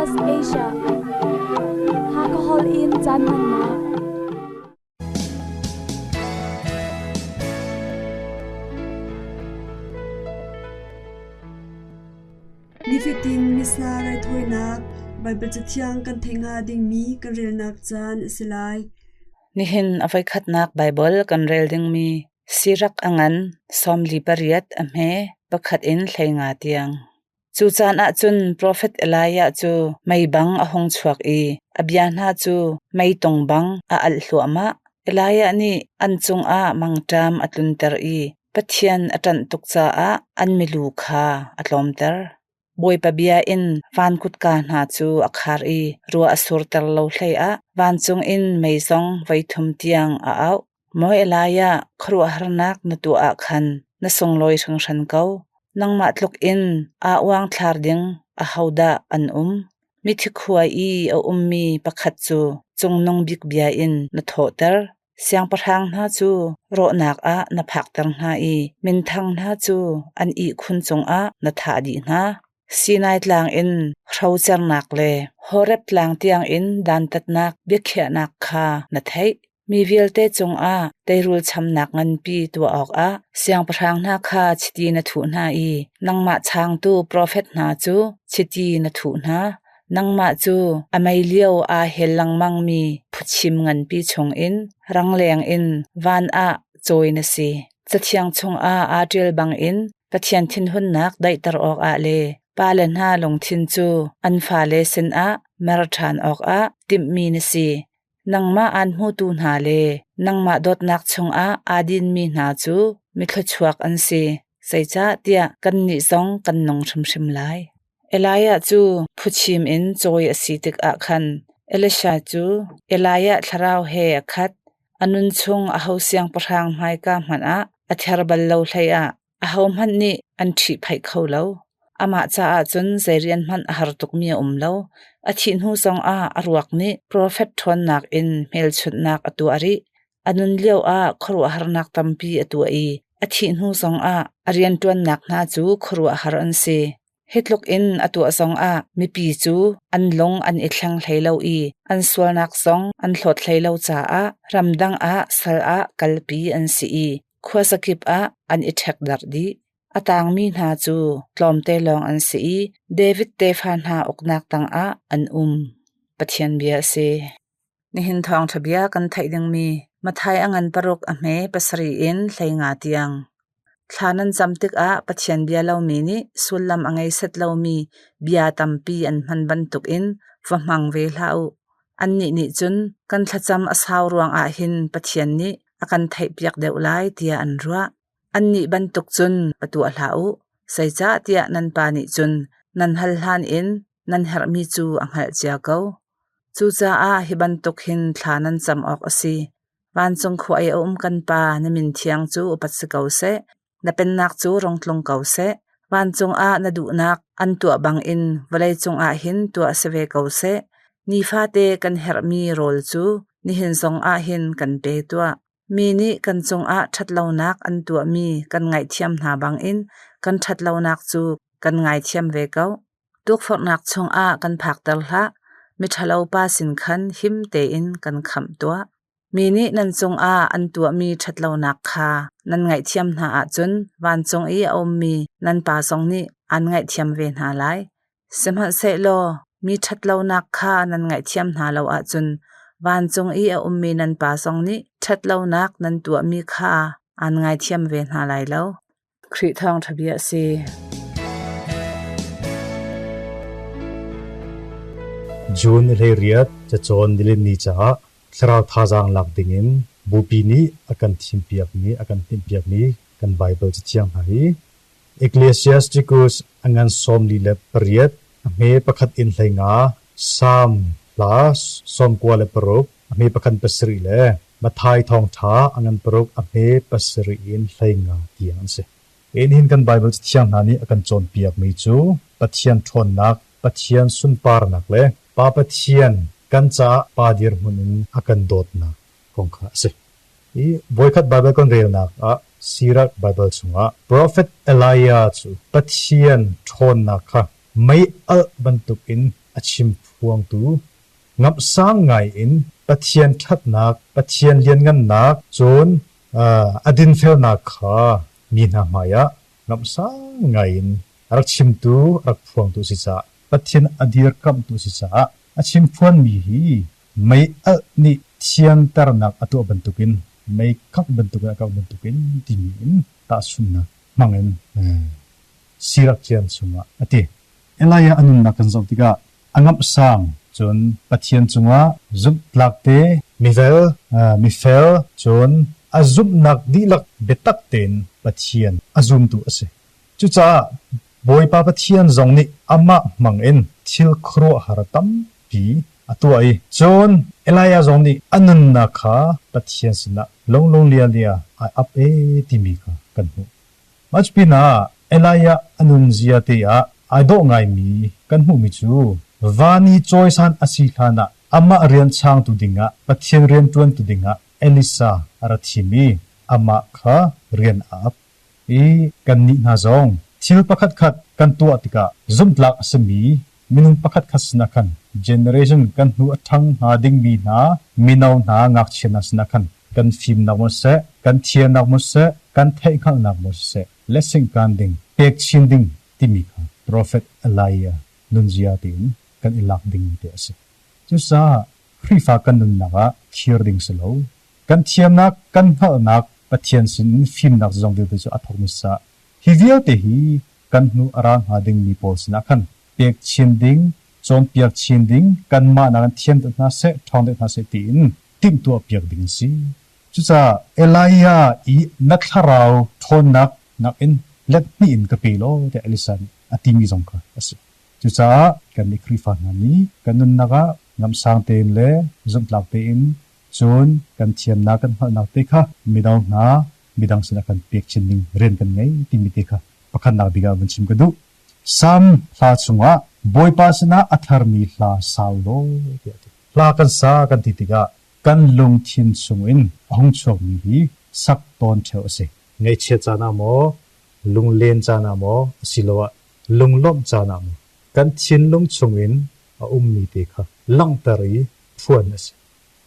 SBS Asia. Hakha Hall in caan hmannak. Nifatin Missa raithawinak Baibal Cathiang kan theih hnga dingmi kan relnak caan a si lai. Nihin a voikhatnak Baibal kan rel dingmi Sirak a ngan, 48 a hme, pakhat in 15 tiang. Cu caan ah cun profet Elijah cu mei bang a hung chuak i a bia hna cu meitung bang a alh hluahmah. Elijah nih an cungah mangṭam a tlunter i Pathian a ṭanh tuk caah an milu kha a tlawmter. Bawipa bia in van kutka hna cu a khar i ruah a surter lo hleiah vancung in mei zong voithum tiang a auh. Maw Elijah, khuaruahharnak na tuah ah khan na sunglawi hringhran ko. Nangmah tluk in aa uangthlar ding ahodah an um? Mithi khua i a ummi pakhat cu Cungnung Bik bia in na thawhter. Siangpahrang hna cu rawhnak ah na phakter hna i minthang hna cu an ihkhun cungah na thah dih hna. Sinai tlang in hrocernak le Horeb tlang tiangin dantatnak biakhiahnak kha na theih. Mi vialte cungah teirul chamnak nganpi tuah awkah siangpahrang hna kha chiti na thuh hna i nangmah changtu profet hna cu chiti na thuh hna. Nangmah cu a mei lio aa hel lengmangmi phuchim nganpi chungin rangleng in van ah cawi na si. Cathiang chungah aa ṭial bangin Pathian thinhunnak daihter awkah le pale hna lungthin cu an fale sinah mer ṭhan awkah timhmi na si. Nangmah aan hmutu hna le nangmah dawtnak chungah aa dinmi hna cu mithluachuak an si, zeicahtiah kannih zong kan nung hrimhrim lai. Elijah cu phuchim in cawi a si tikah khan Elisha cu Elijah thlarau he a khat. A nun chung aho siangpahrang hmaika hmanh ah a ther bal lo hleiah ahohmanh nih an ṭhihphaih kho lo. Amah caah cun zei rian hmanh a har tukmi a um lo. A thih hnu zongah a ruak nih profet ṭhawnnak in hmelchunhnak a tuah rih. A nun lioah khuaruahharnak tampi a tuah i a thih hnu zongah a rianṭuannak hna cu khuaruahhar an si. Hi tluk in a tuah zongah mipi cu an lung an i thleng hlei lo i an sualnak zong an hlawt hlei lo caah ramdang ah sal ah kalpi an si i khuazakip ah an i ṭhekdarh dih. A tangmi hna cu tlawmte lawng an si i David tefa hna uknak tangah an um. Pathian bia a si. Nihin thawngṭha bia kan theih dingmi Matthai a ngan paruk a hme pasarih in 15 tiang. Thla nan cam tikah Pathian bia lomi nih sullam a ngei set lomi bia tampi an hman bantukin va hmang ve hlah u. Annih nih cun kan thlacam a sau ruangah hin Pathian nih a kan theihpiak deuh lai tiah an ruah. Annih bantuk cun va tuah hlah u, zeicahtiah nan Pa nih cun nan hal hlan in nan herhmi cu a hngalh cia ko. Cucaah hi bantuk hin thla nan cam awk a si. Vancung khua i a um kan Pa, na min thiang cu upat si ko seh. Na pennak cu rung tlung ko seh. Vancung ah na duhnak an tuah bangin vawleicung ah hin tuah si ve ko seh. Nifate kan herhmi rawl cu nihin zong ah hin kan pe tuah. Mi nih kan cungah ṭhatlonak an tuahmi kan ngaihthiam hna bangin kan ṭhatlonak cu kan ngaithiam ve ko. Tukforhnak chungah kan phakter hlah, miṭhalopa sin khan him tein kan khamh tuah. Mi nih nan cungah an tuahmi ṭhatlonak kha nan ngaihthiam hna ahcun vancung i a ummi nan Pa zong nih aan ngaihthiam ve hna lai. Sihmanhsehlaw mi ṭhatlonak kha nan ngaihthiam hna lo ahcun vancung i a ummi nan Pa zong nih ṭhatlonak nan tuahmi kha aan ngaithiam ve hna lai lo. Khrih thawngṭha bia a si. June 18 cacawn nilin caah thlarau thazaang lak dingin Bupi nih a kan thimpiakmi a kan timhpiakmi kan Baibal cathiang hna hi Ecclesiasticus a ngan 48 a hme pakhat in 15, Salm hla 96 a hme pakhat pasarih le Matthai thawngṭha a ngan paruk a hme pasarih in 15 tiang an si. Nihin kan Baibal Cathiang hna nih a kan cawnpiakmi cu Pathian ṭhawnnak, Pathian sunparnak le Pa Pathian kan caah Pa dirhmun in a kan dawtnak kong kha a si. Hi voikhat Baibal kan relnak ah Sirach Baibal chungah Profet Elijah cu Pathian ṭhawnnak kha Mei alh bantukin a chimphuangtu, ngamhsang ngaiin Pathian ṭhatnak, Pathian lianngannak, cun a dinfelnak kha mi hna hmaiah ngamhsang ngaiin a rak chimtu, a rak phuangtu a si caah Pathian a dirkamhtu a si caah a chimphuanmi hi mei alh nih thianternak a tuah bantukin mei kangh bantukin a kangh bantukin timi in tahchunhnak hmangin Sirak cian chungah a ti. Elijah a nunnak kan zoh tikah a ngamhsang cun Pathian cungah zumhtlak te mivel mifel cun a zumhnak dihlak biatak tein Pathian a zumtu a si. Cucaah Bawipa Pathian zong nih amah hmangin thil khuaruahhar tampi a tuah i cun Elijah zong nih a nunnak kha Pathian sinah lunglung lialia ai ap ee timi kha kan hmuh. Mah pinah Elijah a nunzia te ah ai dawh ngaimi kan hmuhmi cu van i cawisan a si hlanah amah rian changtu dingah Pathian rianṭuantu dingah Elisa a ra thim i amah kha rian a ap. I kannih hna zong thil pakhatkhat kan tuah tikah zumhtlak a simi minung pakhatkhat sinah khan generation kan hnu a ṭhang hnga dingmi hna mino hna ngakchia hna sinah khan kan fimnak maw siseh, kan thiannak maw siseh, kan theihhngalhnak maw siseh, lesingkaan ding, pek chin ding timi kha profet Elijah nunzia tiin kan i lak dingmi te a si. Cucaah Khrihfa kan nunnak ah thir ding si lo. Kan thiamnak, kan hngalhnak, Pathian sinin fimnak zong vialte cu a thawk hmasa. Hi vialte hi kan hnu a ra hnga dingmi pawl sinah khan pek chin ding, cawnpiak chin ding, kanmah nakin thiam deuh hna seh, ṭhawng deuh hna seh tiin timhtuahpiak ding a si. Cucaah Elijah i na thlarau ṭhawnnak nakin let hnih in ka pe law tiah Elisha nih a timi zong kha a si. Cucaah kannih Khrihfa hna nih kan nunnak ah ngamsang tein le zumhtlak tein cun kan thiamnak kan hngalhnak te kha mino hna midang sinah kan pek chin ding rian kan ngei timi te kha pakhatnak bik ah vun chim ka duh. Salm hla chungah Bawipa sinah a tharmi hla sau law tiah a ti. Hla kan sa kan ti tikah kan lungthin chungin a hung chuakmi hi sak tawn ṭheo a si. Ngaihchiat caan ah maw, lunglen caan ah maw, asiloah lunglawmh caan ah maw kan thinlung chungin a ummi te kha langhter i phuan a si.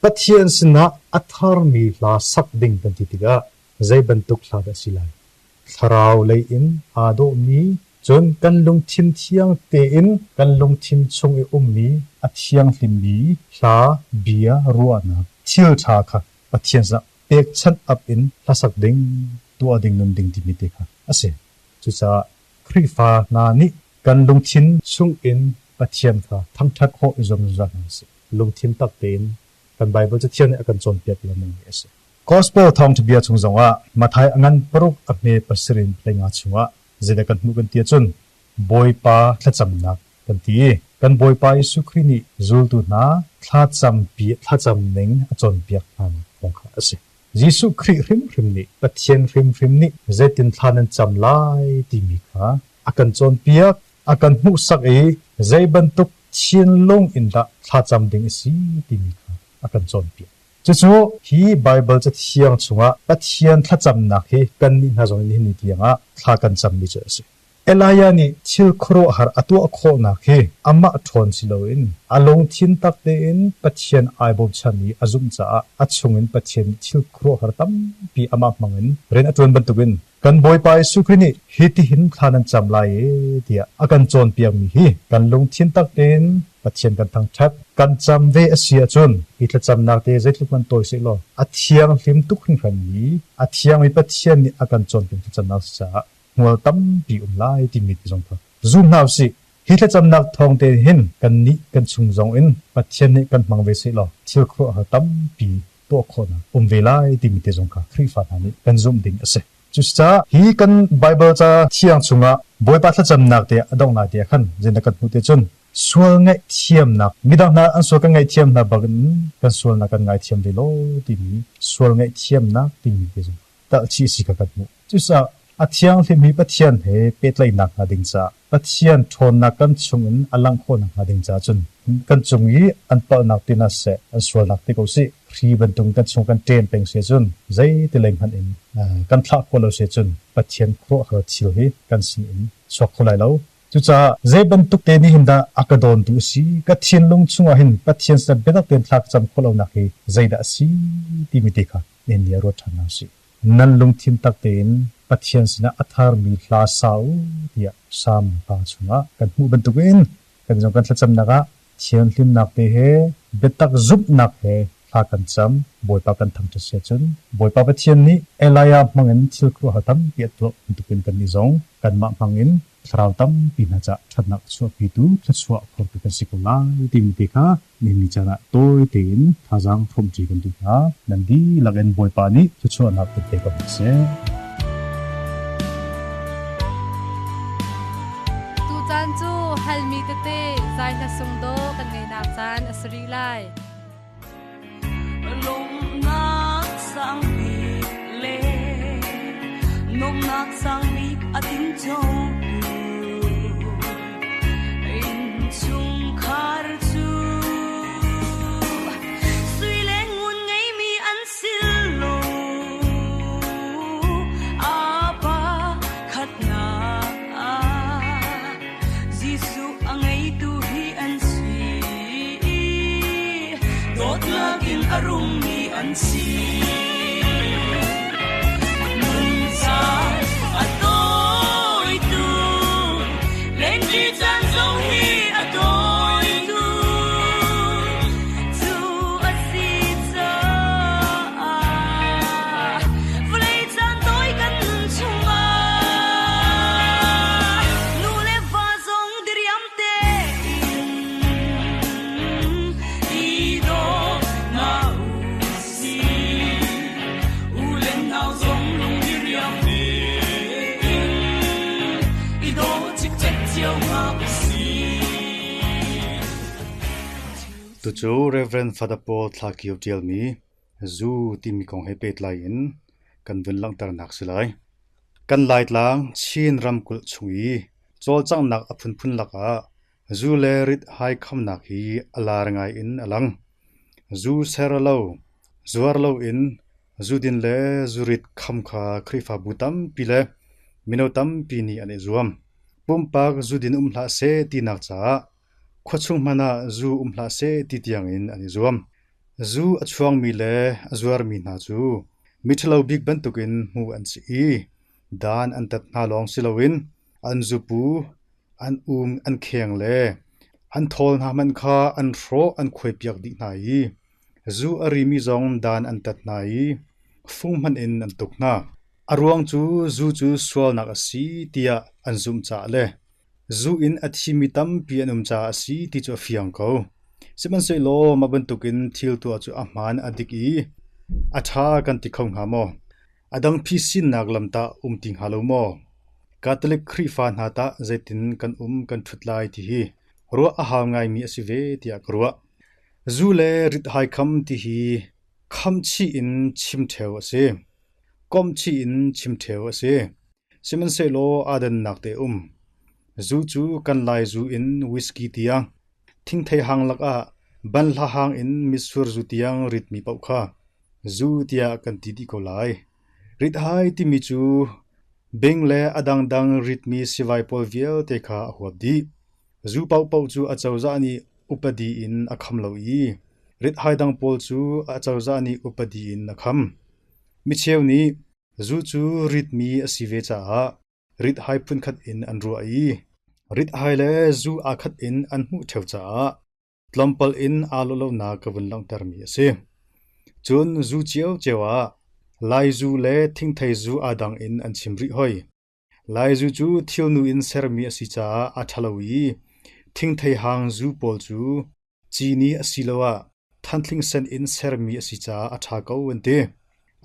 Pathian sinah a tharmi hla sak ding kan ti tikah zei bantuk hla dah a si lai? Thlarau lei in aa dawhmi, cun kan lungthin thiang tein kan lungthin chung i ummi a thianghlimmi hla, bia, ruahnak, thil ṭha kha Pathian sinah pekchanh ap in hlasak ding, tuah ding, nun ding timi te kha a si. Cucaah Khrihfa hna nih kan lungthin chungin Pathian kha thangṭhat khawh i zuam zungzal hna usih. Lungthin tak tein kan Baibal Cathiang nih a kan cawnpiak lengmangmi a si. Gospel thawngṭhabia chung zongah Matthai a ngan paruk a hme pasarih in 15 chungah zeidah kan hmuh kan ti ahcun Bawipa thlacamnak kan ti i kan Bawipa Jesuh Khrih nih zultu hna thlacampi thlacam ning a cawnpiak hnanak kong kha a si. Jesuh Khrih hrimhrim nih Pathian hrimhrim nih zeitin thla nan cam lai timi kha a kan cawnpiak, a kan hmuhsak i zei bantuk thinlung in dah thlacam ding a si timi kha a kan cawnpiak. Cucu hi Baibal Cathiang chungah Pathian thlacamnak hi kannih hna zong nih nihin ni tiangah thla kan cammi cu a si. Elijah nih thil khuaruahhar a tuah khawhnak hi amah ṭhawn si loin a lungthin tak tein Pathian ai bochan i a zumh caah a chungin Pathian nih thil khuaruahhar tampi amah hmangin rian a ṭuan bantukin kan Bawipa Jesuh Khrih nih hitihin thla nan cam lai e tiah a kan cawnpiakmi hi kan lungthin tak tein Pathian kan thangṭhat kan cam ve a si ahcun hi thlacamnak te zeitluk hmanh tawi sehlaw a thianghlim tuk hringhranmi a thiangmi Pathian nih a kan cawnpiak thlacamnak a si caah hmual tampi um lai timi ti zong kha zum hna usih. Hi thlacamnak thawng te hin kannih kan chung zong in Pathian nih kan hmang ve sehlaw thil khuaruahhar tampi tuah khawhnak um ve lai timi te zong kha Khrihfa hna nih kan zumh ding a si. Cucaah hi kan Baibal ca thiang chungah Bawipa thlacamnak te a donghnak te ah khan zeidah kan hmuh te cun sual ngaihthiamnak midang hna an sual kan ngaihthiam hna bak in kan sualnak kan ngaithiam ve lo timi sual ngaihthiamnak timi te zong talhchih si kha kan hmuh. Cucaah a thianghlimmi Pathian he pehtlaihnak hnga ding caah Pathian ṭhawnnak kan chungin a langh khawhnak hnga ding caah cun kan cung i an palhnak ti hna seh, an sualnak ti ko sih, hri bantuk kan chung kan ṭem peng si cun zeiti lei hmanh in kan thlah khawh lo si cun Pathian khuaruahhar thil hi kan sinin chuak kho lai lo. Cucaah zei bantuk te nih hin dah a ka dawntu a si? Ka thinlung chungah hin Pathian sinah biatak tein thla ka cam khawh lonak hi zeidah a si timi te kha nihin ni ah ruat ṭhan hna usih. Nan lungthin tak tein Pathian sinah a tharmi hla sa u tiah Salm hla chungah kan hmuh bantukin kan zong kan thlacamnak ah thianghlimnak te he biatak zumhnak he thla kan cam Bawipa kan thangṭhat si ahcun Bawipa Pathian nih Elijah hmangin thil khuaruahhar tampi a tuah bantukin kannih zong kanmah hmangin thlarau tampi hna caah ṭhatnak a chuahpitu thluachuah phortu kan si ko lai timi te kha nihin ni caan ah tawi tein thazaang hrawmṭi kan duh hna. Nan dihlak in Bawipa nih thluachuahnak in pe ko hna seh. Tucaan cu halmi tete zai hla sung dawh kan ngeihnak caan a si rih lai. Lawmhnak sangbik le nuamhnak sangbik a tincotu innchungkhar cu sui le ngun ngeimi an si lo. Aa pa khatnak ah Jesuh a ngeitu hi an si. Dawtnak in a rungmi an si. Nun caan a tawitu, lengṭi caan zong hi a tawitu. Cu a si caah vawlei caan tawi kan nun chungah nu le va zong diriam tein i daw hna u sih. U le nau zong lung diriam tein i daw cikcek cio hna u sih. Tucu Rev. Father Paul Thla Kio ṭialmi Zu timi kong he pehtlai in kan vun langhternak si lai. Kan Laitlang Chin ramkulh chung i cawlcanghnak a phunphun lakah zu le rit-hai khamnak hi a lar ngai in a lang. Zu ser lo, zuar loin zudin le zurit kham kha Khrihfabu tampi le mino tampi nih an i zuam. Pumpak zudin um hlah seh tinak caah khuachung hmanh ah zu um hlah seh ti tiangin an i zuam. Zu a chuangmi le a zuarmi hna cu miṭhalo bik bantukin hmuh an si i dan an tat hna lawng si loin an zupu, an um an kheng le an thawl hna hmanh kha an hrawh an khuaipiak dih hna i zu a rimi zong dan an tat hna i fung hmanh in an tuk hna. A ruang cu zu cu sualnak a si tiah an zumh caah le Zu in a thimi tampi an um caah a si ti cu a fiang ko. Sihmanhsehlaw mah bantukin thil tuah cu a hmaan a dik i a ṭha kan ti kho hnga maw? A dang phisinnak lam tah um ti hnga lo maw? Catholic Khrihfa hna tah zeitin kan um kan ṭhut lai ti hi ruah a hau ngaimi a si ve tiah ka ruah. Zu le rit-hai kham ti hi khamchih in chim ṭheo a si. Komhchih in chim ṭheo a si. Sihmanhsehlaw aa dannak te um. Zu cu kan Lai zu in whisky tiang, thingthei hang lakah banhla hang in mitsur zu tiang ritmi paoh kha zu tiah kan ti dih ko lai. Rithai timi cu bing le a dangdang ritmi sivai pawl vialte kha a huap dih. Zu paohpaoh cu acozah nih upadi in a kham lo i rithai dang pawl cu acozah nih upadi in a kham. Micheu nih Zu cu ritmi a si ve caah rithai phunkhat in an ruah i rithai le zu aa khat in an hmuh ṭheo caah tlawmpal in aa lawh lonak ka vun langhtermi a si. Cun zu ciocio ah Lai zu le thingthei zu aa dang in an chim rih hoi. Lai zu cu thilnu in sermi a si caah a ṭhalo i thingthei hang zu pawl cu Cini asiloah thanthling sen in sermi a si caah a ṭha ko an ti.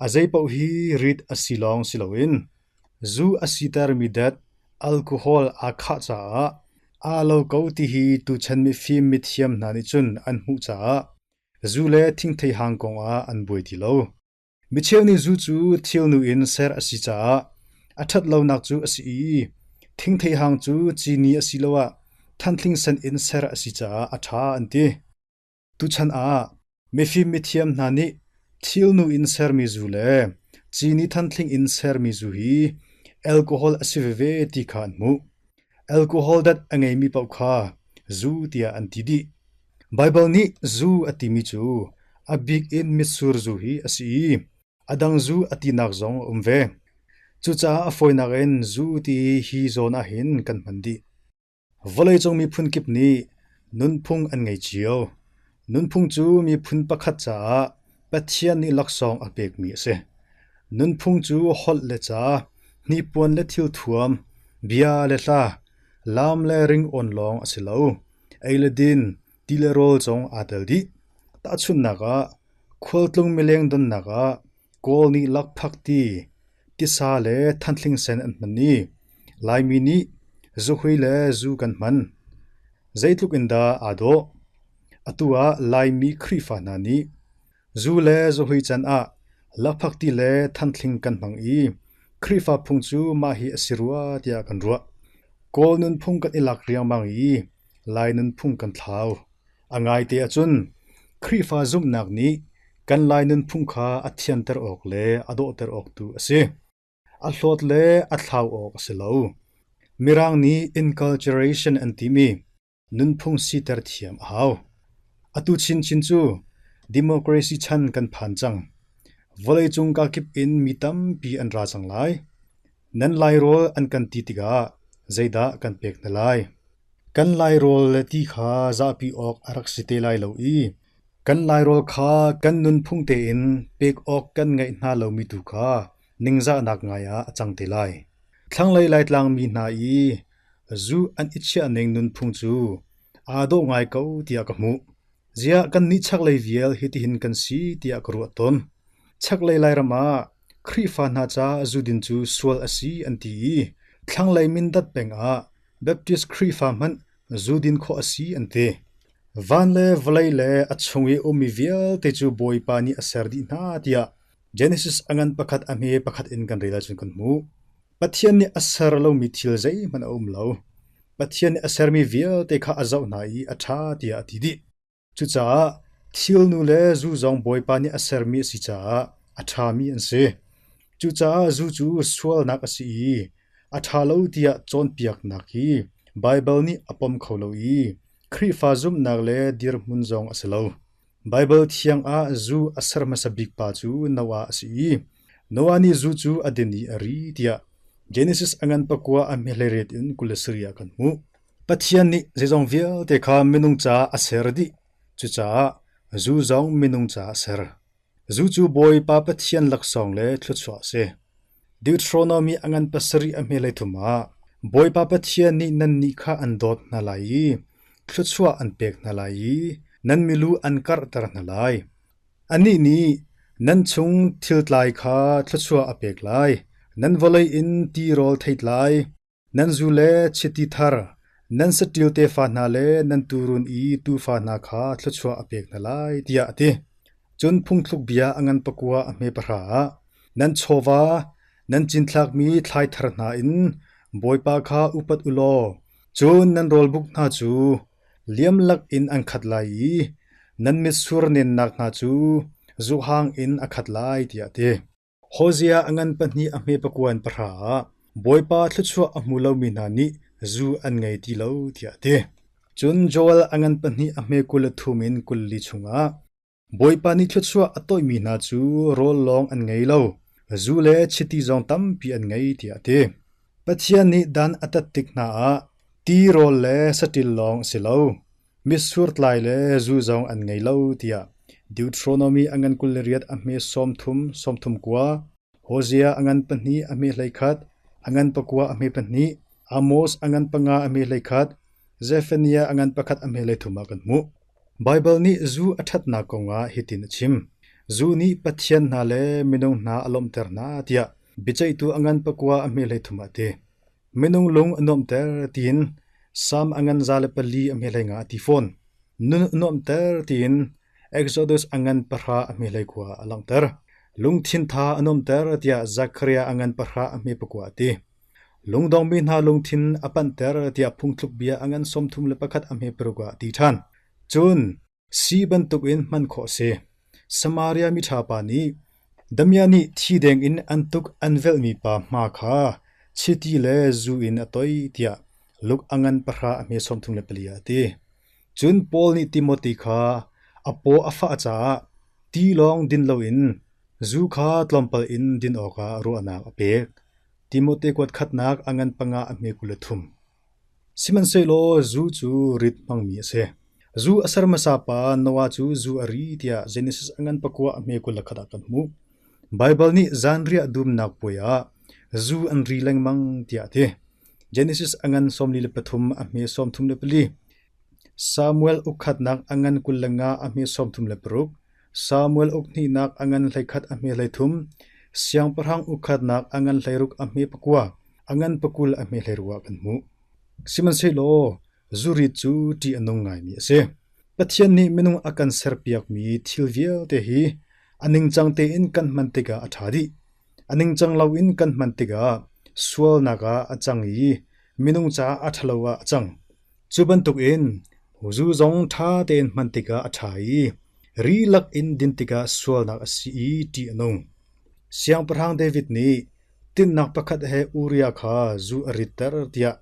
A zeipaoh hi rit a si lawng si loin zu a sitermi dat alcohol aa khah caah aa lo ko ti hi tuchan mifim mithiam hna nih cun an hmuh caah zu le thingthei hang kongah an buai ti lo. Micheu nih zu cu thilnu in ser a si caah a ṭhat lonak cu a si i thingthei hang cu cini asiloah thanthling sen in ser a si caah a ṭha an ti. Tuchan ah mifim mithiam hna nih thilnu in sermi zu le cini thanthling in sermi zu hi alcohol a si veve ti kha an hmuh. Alcohol dat a ngeimi paoh kha zu tiah an ti dih. Baibal nih zu a timi cu a bik in mitsur zu hi a si i a dang zu a tinak zong a um ve. Cucaah a fawinak in zu ti hi zawn ahhin kan hman dih. Vawleicung miphun kip nih nunphung an ngei cio. Nunphung cu miphun pakhat caah Pathian nih laksawng a pekmi a si. Nunphung cu holh le ca, hnipuan le thilthuam, bia le hla, laam le ringawn lawng a si lo. Ei le din, ti le rawl zong aa tel dih. Tahchunhnak ah, khualtlung mileng donnak ah Kawl nih lakphak ti, tisa le thanthling sen an hman i Laimi nih zuhui le zu kan hman. Zeitluk in dah aa dawh. Atu ah Laimi Khrihfa hna nih zu le zuhui can ah lakphak ti le thanthling kan hmang i Khrihfa phung cu mah hi a si rua tiah kan ruah. Kawl nunphung kan i lak riangmang i Lai nunphung kan thlau. A ngaite ahcun Khrihfa zumhnak nih kan Lai nunphung kha a thianter awk le a dawhter awk tu a si. A hlawt le a thlau awk a si lo. Mirang nih inculturation an timi nunphung siter thiam a hau. Atu chinchin cu democracy chan kan phan cang. Vawleicung kakip in mi tampi an ra cang lai. Nan Lairawl an kan ti tikah zeidah kan pek hna lai? Kan Lairawl le ti kha zahpi awk a rak si te lai lo i kan Lairawl kha kan nunphung tein pek awk kan ngeih hna lomi tu kha ningzahnak ngai ah a cang te lai. Thlanglei Laitlang mi hna i zu an i chiahning nunphung cu aa dawh ngai ko tiah ka hmuh. Ziah kannih chaklei vial hitihin kan si tiah ka ruah tawn. Chaklei Lairam ah Khrihfa hna ca zudin cu sual a si an ti i thlanglei Mindat peng ah Baptist Khrihfa hmanh zudin khawh a si an ti. Van le vawlei le a chung i ummi vialte cu Bawipa nih a ser dih hna tiah Genesis a ngan pakhat a hme pakhat in kan rel ahcun kan hmuh. Pathian nih a ser lomi thil zeihmanh a um lo. Pathian nih a sermi vialte kha a zoh hna i a ṭha tiah a ti dih. Cucaah thilnu le zu zong Bawipa nih a sermi a si caah a ṭhami an si. Cucaah zu cu sualnak a si i a ṭha lo tiah cawnpiaknak hi Baibal nih a pom kho lo i Khrihfa zumhnak le dirhmun zong a si lo. Baibal thiang ah zu a ser hmasa bik pa cu Noah a si i Noah nih zu cu a din i a ri tiah Genesis a ngan pakua a hmehlei in 27 ah kan hmuh. Pathian nih zeizong vialte kha minung caah a ser dih. Cucaah zu zong minung caah a ser. Zu cu Bawipa Pathian laksawng le thluachuah a si. Deuteronomy a ngan pasarih a hmehlei thum ah Bawipa Pathian nih nannih kha an dawt hna lai i thluachuah an pek hna lai i nan milu an karhter hna lai. Anih nih nan chung thiltlai kha thluachuah a pek lai, nan vawlei in tirawl theitlai, Nan zu le chiti thar, nan saṭil tefa hna le nan tuurun i tuufa hna kha thluachuah a pek hna lai, tiah a ti. Cun phungthluk bia a ngan pakua a hme pahra ah, nan chawva, nan cinthlakmi thlai thar hna in Bawipa kha upat u law, cun nan rawlbuk hna cu liam lakin an khat lai i nan mitsur nennak hna cu zuhang in a khat lai, tiah a ti. Hosea a ngan pahnih a hme pakua in pahra ah Bawipa thluachuah a hmu lomi hna nih zu an ngei ti lo tiah a ti. Cun Joel a ngan pahnih a hme 23 in 24 chungah Bawipa nih thluachuah a toihmi hna cu rawl lawng an ngei lo, zu le chiti zong tampi an ngei tiah a ti. Pathian nih dan a tat tik hna ah ti rawl le saṭil lawng a si lo, Mitsur tlai le zu zong an ngei lo tiah Deuteronomy a ngan 28 a hme 30 39, Hosea a ngan pahnih a hme 11, a ngan pakua a hme pahnih, Amos a ngan panga a hme 11, Zephaniah a ngan pakhat a hme 33 ah kan hmuh. Baibal nih zu a ṭhatnak kongah hitin a chim: Zu nih pathian hna le minung hna a lawmhter hna tiah biaceihtu a ngan pakua a hme 33 ah a ti. Minung lung a nuamhter tiin Salm a ngan 104 a hme nga a ti fawn. Nun a nuamhter tiin Exodus a ngan pahra a hme kua a langhter. Lungthin tha a nuamhter tiah Zekhariah a ngan pahra a hme pakua a ti. Lungdongmi hna lungthin a panhter tiah phungthluk bia a ngan 31 a hme paruk ah a ti ṭhan. Cun Sii bantukin hman khawh a si. Samaria miṭha pa nih damiah nih thi deng in an tuk an velhmi pa hma kha chiti le zu in a toih tiah Luke a ngan pahra a hme 34 ah a ti. Cun Paul nih Timote kha a paw a fah caah ti lawng din loin zu kha tlawmpal in din awkah ruahnak a pek. Timote kuat khatnak a ngan panga a hme 23. Sihmanhsehlaw zu cu rit hmangmi a si. Zu a ser hmasa pa Noah cu zu a ri tiah Genesis a ngan pakua a hme 21 ah kan hmuh. Baibal nih zanriah dumnak puai ah zu an ri lengmang tiah a ti. Genesis a ngan 43 a hme 34. Samuel ukkhatnak a ngan 25 a hme 36. Samuel ukhnihnak a ngan 21 a hme 33. Siangpahrang ukkhatnak a ngan 16 a hme pakua. A ngan pakul a hme 16 ah kan hmuh. Sihmanhsehlaw zurit cu ṭih a nung ngaimi a si. Pathian nih minung a kan serpiakmi thil vialte hi a ningcang tein kan hman tikah a ṭha dih. A ningcang loin kan hman tikah sualnak ah a cang i minung caah a ṭhalo ah a cang. Cu bantukin zu zong ṭha tein hman tikah a ṭha i ri lakin din tikah sualnak a si i ṭih a nung. Siangpahrang David nih tinhnak pakhat he Uriah kha zu a ritter tiah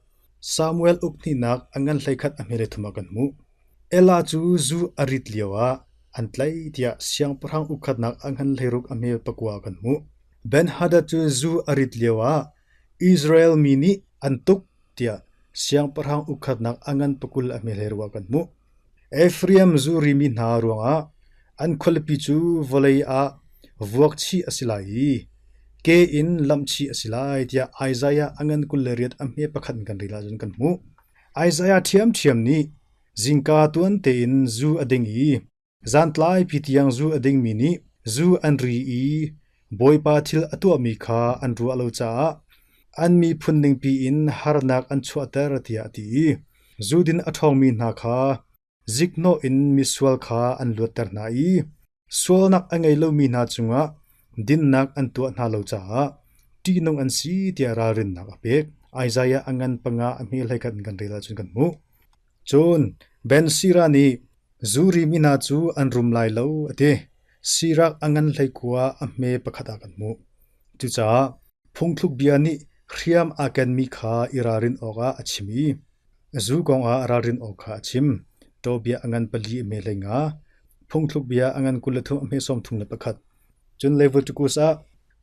Samuel uk hnihnak a ngan 11 a hme le thum ah kan hmuh. Ela cu zu a rit lioah an tlaih tiah siangpahrang ukkhatnak a ngan 16 a hme pakua ah kan hmuh. Ben-hadad cu zu a rit lioah Israel mi nih an tuk tiah siangpahrang ukkhatnak a ngan pakul a hme 16 ah kan hmuh. Efraim zu rimi hna ruangah an khualipi cu vawlei ah vuak chih a si lai i ke in lamh chih a si lai tiah Isaiah a ngan 28 a hme pakhat in kan rel ahcun kan hmuh. Isaiah ṭhiamṭhiam nih zingka tuan tein zu a ding i zantlaipi tiang zu a dingmi nih zu an ri i Bawipa thil a tuahmi kha an ruah lo caah an miphun ningpi in harnak an chuahter tiah a ti i zudin a ṭhawngmi hna kha ziknawh in misual kha an luatter hna i sualnak a ngei lomi hna cungah dinnak an tuah hna lo caah ṭihnung an si tiah ralrinnak a pek. Isaiah a ngan panga a hme 11 in kan rel ahcun kan hmuh. Cun Ben Sira nih zu rimi hna cu an rum lai lo a ti. Sirak a ngan 19 a hme pakhat ah kan hmuh. Cucaah phungthluk bia nih hriam aa kenmi kha i ralrin awkah a chim i Zu kongah ralrin awk kha a chim. Tobia a ngan pali a hme 15, phungthluk bia a ngan 23 a hme 31. Cun Leviticus ah,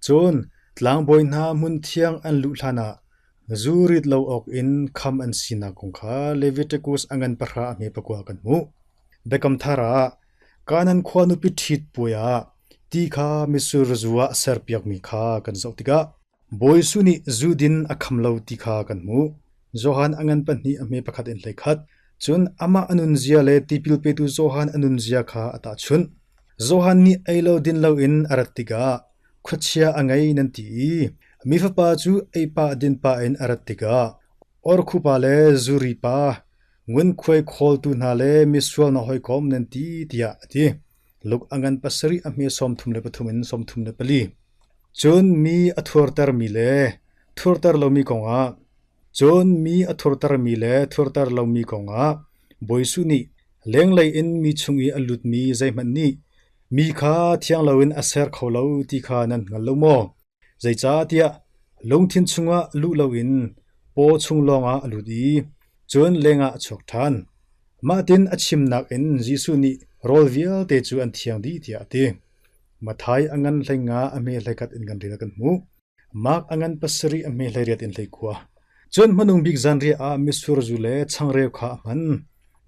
cun tlangbawi hna hmunthiang an luh hlanah zu rit lo awk in kham an sinak kong kha Leviticus a ngan pahra a hme pakua kan hmuh. Biakam Thar ah Kanaan khua nupi ṭhit puai ah ti kha mitsur zu ah serpiakmi kha kan zoh tikah Bawi Jesuh nih zu din a kham lo ti kha kan hmuh. Johan a ngan pahnih a hme pakhat in 11. Cun amah a nunzia le tipil petu Johan a nunzia kha a tahchunh. Johan nih ei lo din loin a rat tikah khuachia a ngei nan ti i mi fapa cu ei pah din pah in a rat tikah orkhupa le zuri pa ngunkhuai khawltu hna le misual na hawikom nan ti tiah a ti. Luke a ngan pasarih a hme 33 in 34. Cun mi a thurtermi le thurter lomi kongah cun mi a thurtermi le thurter lomi kongah Bawi Jesuh nih lenglei in mi chung i a lutmi zeihmanh nih mi kha thiang loin a ser kho lo ti kha nan hngal lo maw? Zeicahtiah lungthin chungah luh loin paw chung lawngah a lut i cun lengah a chuak ṭhan. Mahtin a chimnak in Jesuh nih rawl vialte cu an thiang dih tiah a ti. Matthai a ngan 15 a hme 11 in kan rel kan hmuh. Mark a ngan pasarih a hme 18 in 19. Cun hmanung bik zanriah ah mitsur zu le changreu kha a hman.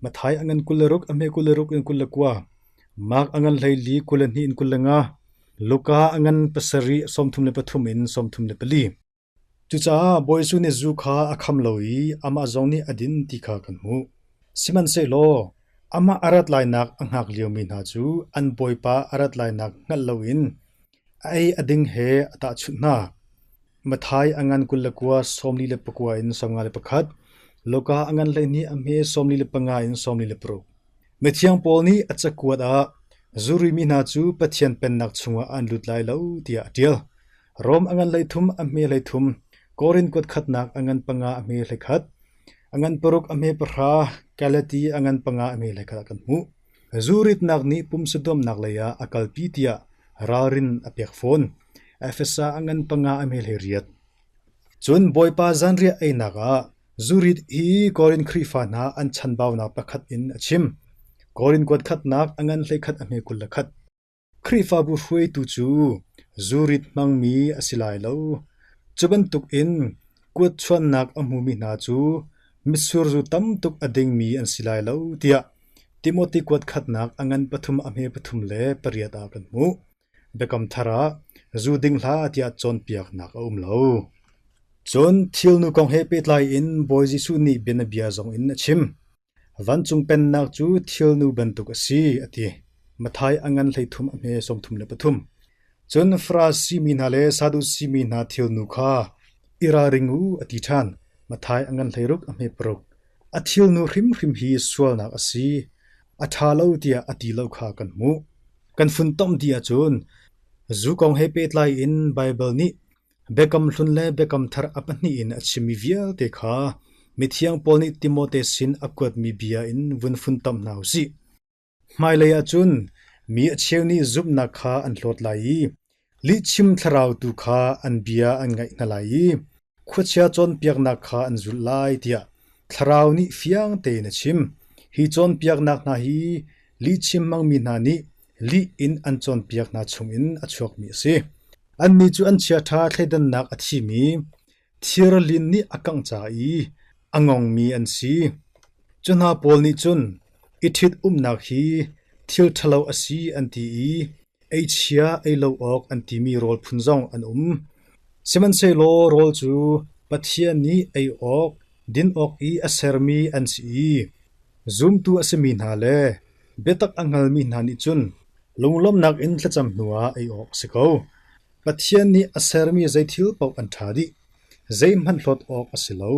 Matthai a ngan 26 a hme 26 in 29. Mark a ngan 14 22 in 25. Luka a ngan pasarih 33 in 34. Cucaah Bawi Jesuh nih zu kha a kham lo i amah zong nih a din ti kha kan hmuh. Sihmanhsehlaw amah a rat lainak a hngak liomi hna cu an Bawipa a rat lainak hngalh loin a ei a ding he a tahchunh hna. Matthai a ngan 29 49 in 51, Luka a ngan 12 a hme 45 in 46. Mithiang Paul nih a cakuat ah zurimi hna cu Pathian Pennak chungah an lut lai lo tiah a ṭial. Rom a ngan 13 a hme 13, Korin kuat khatnak a ngan panga a hme 11, a ngan paruk a hme pahra, Galati a ngan panga a hme 11 ah kan hmuh. Zuritnak nih pumsaduamnak lei ah a kalpi tiah ralrin a pek fawn. Efesa a ngan panga a hme 18. Cun Bawipa zanriah einak ah. Zurit hi Korin Khrihfa hna an chanbaunak pakhat in a chim. Korin kuat khatnak a ngan 11 a hme 21. Khrihfabu hruaitu cu zurit hmangmi a si lai lo. Cu bantukin kuatchuannak a hmumi hna cu mitsur zu tam tuk a dingmi an si lai lo tiah Timote kuat khatnak a ngan pathum a hme pathum le pariat ah kan hmuh. Biakam Thar ah zu ding hlah tiah cawnpiaknak a um lo. Cun thilnu kong he pehtlai in Bawi Jesuh nih bianabia zong in a chim. Vancung Pennak cu thilnu bantuk a si, a ti. Matthai a ngan 13 a hme 33. Cun Farasi mi hna le Sadusi mi hna thilnu kha i ralring u, a ti ṭhan. Matthai a ngan 16 a hme paruk. A thilnu hrimhrim hi sualnak a si, a ṭha lo tiah a ti lo kha kan hmuh. Kan funtom dih ahcun zu kong he pehtlai in Baibal nih Biakam Hlun le Biakam Thar a pahnih in a chimmi vialte kha mithiang Paul nih Timote sin a kuatmi bia in vun funtom hna u sih. Hmailei ah cun mi a cheu nih zumhnak kha an hlawt lai i lihchim thlarau tu kha an bia an ngaih hna lai i khuachia cawnpiaknak kha an zulh lai tiah Thlarau nih fiang tein a chim. Hi cawnpiaknak hna hi lihchim hmangmi hna nih lih in an cawnpiak hna chungin a chuakmi a si. Annih cu an chiaṭha thleidannak a thimi, thirlin nih a kangh ca i a ngongmi an si. Cu hna pawl nih cun i ṭhit-umnak hi thil ṭhalo a si an ti i eichia ei lo awk an timi rawl phun zong an um. Sihmanhsehlaw rawl cu Pathian nih ei awk, din awk i a sermi an si i zumtu a simi hna le biatak a hngalmi hna nih cun lunglawmhnak in thlacam hnuah ei awk a si ko. Pathian nih a sermi zei thil paoh an ṭha dih, zeihmanh hlawt awk a si lo.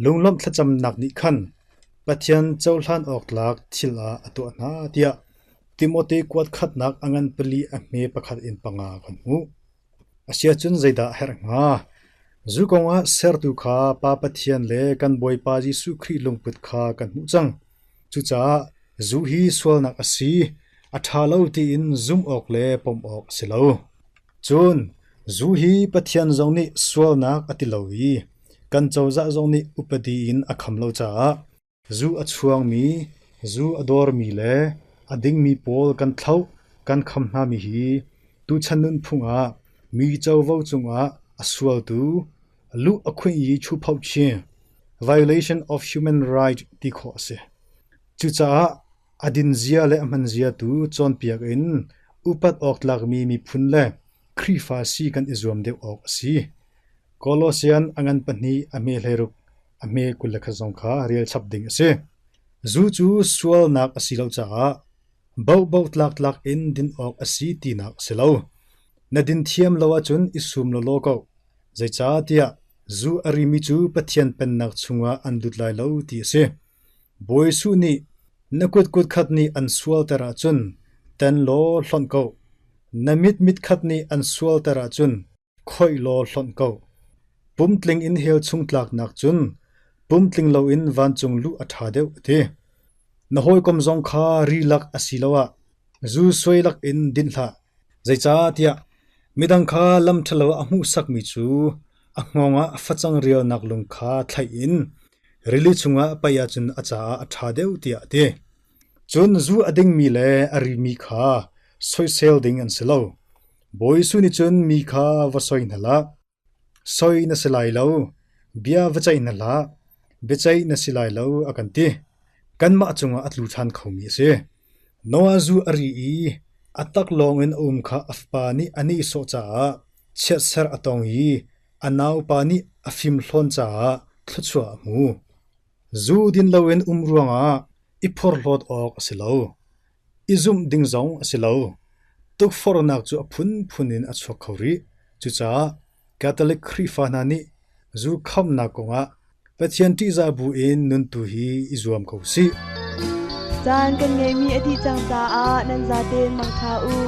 Lunglawmh thlacamnak nih khan Pathian cohlan awk tlak thil ah a tuah hna tiah Timote kuat khatnak a ngan pali a hme pakhat in panga kan hmuh. Asiahcun zeidah a herh hnga? Zu kongah sertu kha Pa Pathian le kan Bawipa Jesuh Khrih lungput kha kan hmuh cang. Cucaah zu hi sualnak a si, a ṭha lo tiin zumh awk le pom awk a si lo. Cun zu hi Pathian zong nih sualnak a ti lo i kan cozah zong nih upadi in a kham lo caah Zu a chuangmi, zu a dawrmi le a dingmi pawl kan thloh kan kham hnami hi tuchan nunphung ah mi covo cungah a sualtu, luh a khunh i chuphoh chin, violation of human right ti khawh a si. Cucaah a dinzia le a hmanzia tu cawnpiak in upat awk tlakmi miphun le Khrihfa si kan i zuam deuh awk a si. Kolosian a ngan pahnih a hme 16 a hme 21 zong kha rel chap ding a si. Zu cu sualnak a si lo caah bohboh tlaktlak in din awk a si tinak a si lo. Na din thiam lo ahcun i sum lawlaw ko. Zeicahtiah zu a rimi cu Pathian Pennak chungah an lut lai lo ti a si. Bawi Jesuh nih na kut kut khat nih an sualter ahcun ten law hlonh ko. Na mit mit khat nih an sualter ahcun khoih law hlonh ko. Pumtling in hell chung tlaknak cun pumtling loin vancung luh a ṭha deuh a ti. Na hawikom zong kha ri lak asiloah zu suai lak in dinh hlah. Zeicahtiah midang kha lam ṭhalo a hmuhsakmi cu a hngawng ah facang rialnak lung kha thlaih in rili chungah paih ahcun a caah a ṭha deuh tiah a ti. Cun zu a dingmi le a rimi kha soisel ding an si lo. Bawi Jesuh nih cun mi kha va soi hna hlah. Soi na si lai lo, bia va ceih hna hlah, biaceih na si lai lo a kan ti. Kanmah cungah a tlu ṭhan khomi a si. Noah zu a ri i a taklawng in a um kha a fapa nih a nihsawh caah chiatser a tong i a naupa nih a fimhlawn caah thluachuah a hmu. Zu din loin um ruangah i phorhlawt awk a si lo. I zumh ding zong a si lo. Tukforhnak cu a phunphun in a chuak kho rih. Cucaah Catholic Khrihfa hna nih zu khamnak kongah Pathian ṭihzah bu in nun tu hi i zuam ko sih. Caan kan ngeihmi a dih cang caah nan zaten mangṭha u.